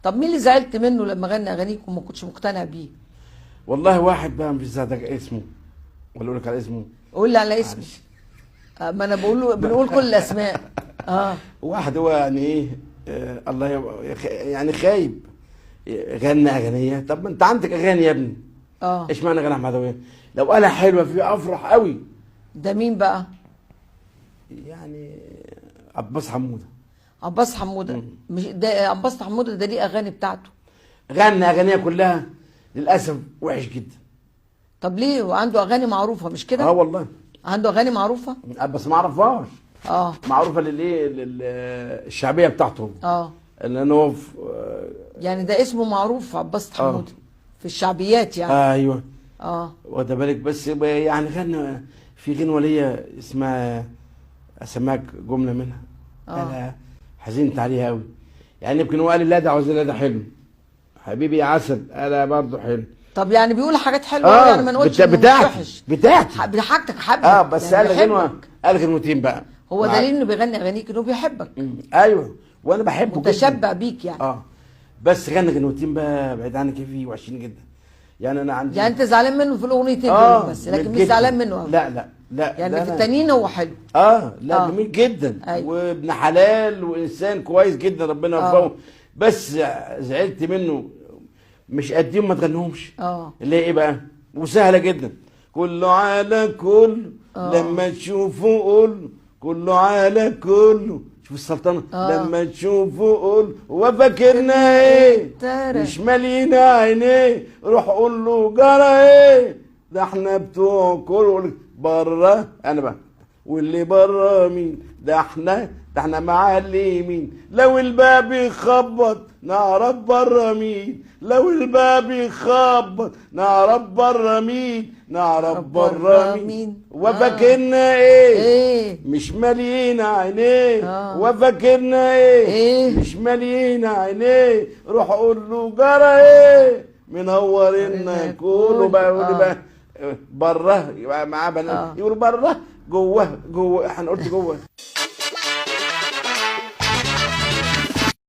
طب مين اللي زعلت منه لما غنى اغانيك وما كنتش مقتنع بيه؟ والله واحد بقى مش زعلت اسمه، ولا اقول لك على اسمه؟ قول لي على اسمه. ما انا بقول له، بنقول كل الاسماء. واحد هو يعني ايه، الله يعني خايب، غنى اغنية. طب ما انت عندك اغاني يا ابني. ايش معنى غنى احمد عدويه؟ لو قالها حلوة فيه افرح قوي. ده مين بقى؟ يعني عباس حموده. عباس حموده مش ده عباس حموده ده ليه اغاني بتاعته؟ غنى اغانيه كلها للاسف وحش جدا. طب ليه؟ وعنده اغاني معروفة مش كده؟ والله عنده اغاني معروفة بس ما اعرفهاش. معروفة للايه؟ للشعبيه بتاعته. لان هو يعني ده اسمه معروف عباس حموده في الشعبيات يعني. ايوه. واخد بالك؟ بس يعني غنى في غنوه ليا اسمها، اسمعك جملة منها. انا حزنت عليها قوي. يعني يمكن هو قال لي لا ده عاوز، لا ده حلو حبيبي يا عسل، انا برضه حلو. طب يعني بيقول حاجات حلوة يعني ما نقولش بتاعتي بتاعتي بحاجتك حبك. بس يعني قال غنوه، قال غنوتين بقى. هو دليل انه بيغني اغانيك انه بيحبك. ايوه وانا بحبه جدا، متشبع بيك يعني. بس غنى غنوتين بقى بعيد عنك فيه وحشين جدا. يعني انا عندي، يعني انت زعلان منه في الاغنيتين دول بس، لكن مش زعلان منه. لا لا لا، يعني في التانيين هو حلو. لا جميل جدا. أيوة. وابن حلال وانسان كويس جدا، ربنا يوفقه. بس زعلت منه مش قديم ما تغنيهمش. اللي هي ايه بقى؟ وسهلة جدا. كله على كله لما تشوفه قول، كله على كله. شوف السلطنة. لما تشوفه قول وفاكرنا ايه، مش مالينا عينيه، روح قول له جرى ايه، ده احنا بتوع كله بره. انا بقى واللي بره مين؟ ده احنا، ده احنا معلمين. لو الباب يخبط نعرف بره مين، لو الباب يخبط نعرف بره مين، نعرف بره مين. وفاكرنا ايه؟ مش ماليين عينيه. وفاكرنا ايه؟ مش ماليين عينيه، روح قول له جرى ايه، منورنا كله بقى. يقول بقى بره، يبقى معاه بنات يقولوا بره جوه جوه، احنا قلت جوه.